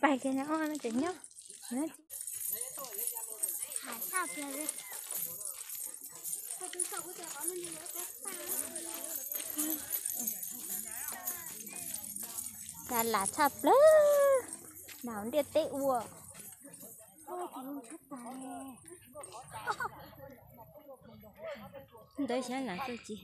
Pais kiag no ua no tseem nyob. Cas lam tshaj plaws, nram ntiaj teb ua. Ntawd xyov lam txog tsis.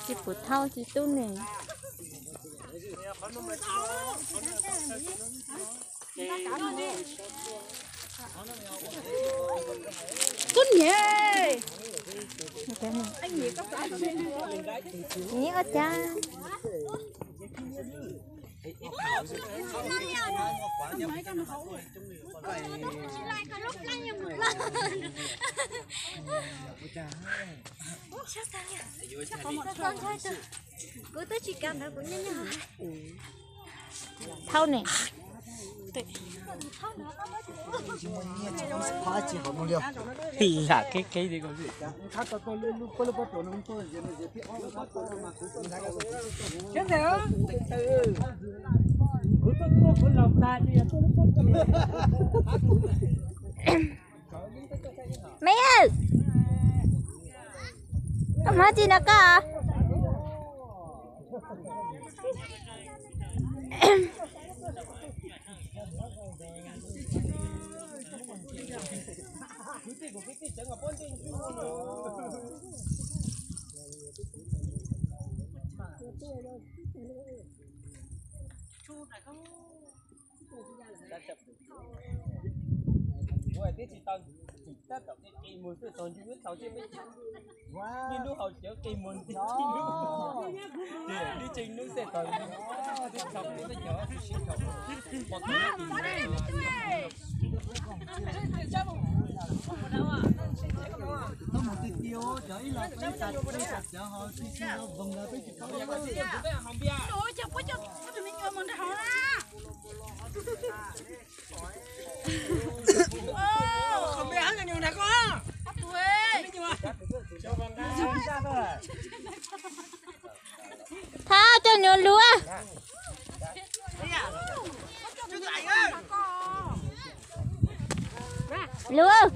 Tsis pum thauj tsis tub nws. Tub niam, nyiam ua cas? Kuv twb tsis kam ntawd kuv nyob nyob. Thauj ne. Lam kev kev li. Me, koj hmov tsi no koj? Thauj coj nws luag. Luag.